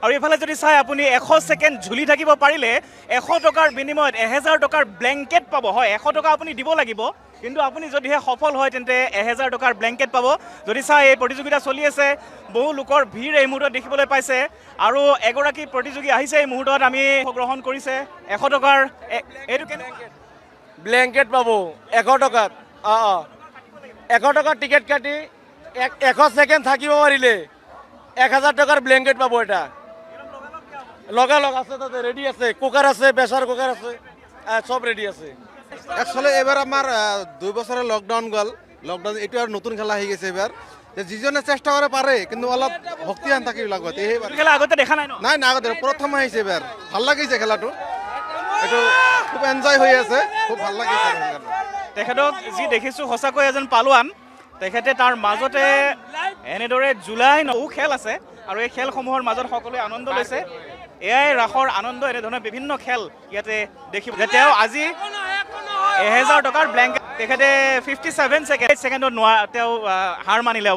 আৰু এইফালে যদি চাই আপুনি 100 ছেকেণ্ড ঝুলি থাকিব পাৰিলে 100 টকাৰ বিনিময়ত 1000 টকাৰ ব্লেংকেট পাব। হয়, 100 টকা আপুনি দিব লাগিব, কিন্তু আপুনি যদিহে সফল হয় তেন্তে 1000 টকাৰ ব্লেংকেট পাব। যদি চাই, এই প্ৰতিযোগিতা চলি আছে। বহু লোকৰ ভিৰ এই মুহূৰ্তত দেখিবলৈ পাইছে আৰু এগৰাকী প্ৰতিযোগী আহিছে এই মুহূৰ্তত, আমি গ্ৰহণ কৰিছে 100 টকাৰ এইটো কেনেকুৱা? ব্লেংকেট পাব 100 টকাত। অঁ, 100 টকাৰ টিকেট কাটি 100 ছেকেণ্ড থাকিব পাৰিলে 1000 টকাৰ ব্লেংকেট পাব। এটা লগালগ আছে, তাতে ৰেডি আছে। কুকাৰ আছে, প্ৰেছাৰ কুকাৰ আছে, চব ৰেডি আছে। একচুৱেলি এইবাৰ আমাৰ 2 বছৰৰ লকডাউন গ'ল। লকডাউন, এইটো আৰু নতুন খেলা আহি গৈছে এইবাৰ যে যিজনে চেষ্টা কৰে পাৰে, কিন্তু অলপ শক্তিৱান থাকিব লগত এই। এইটো খেলা আগতে দেখা নাই ন? নাই, আগতে প্ৰথম আহিছে এইবাৰ। ভাল লাগিছে খেলাটো। এইটো খুব এনজয় হৈ আছে, খুব ভাল লাগিছে সেইকাৰণে। তেখেতক যি দেখিছোঁ, সঁচাকৈ এজন পালোৱান তেখেতে। তাৰ মাজতে এনেদৰে জুলাই বহু খেল আছে আৰু এই খেলসমূহৰ মাজত সকলোৱে আনন্দ লৈছে। এয়াই ৰাসৰ আনন্দ। এনেধৰণৰ বিভিন্ন খেল ইয়াতে দেখিব যে তেওঁ আজি 1000 টকাৰ ব্লেংকেট, তেখেতে 57 ছেকেণ্ডত নোৱা তেওঁ হাৰ মানিলে।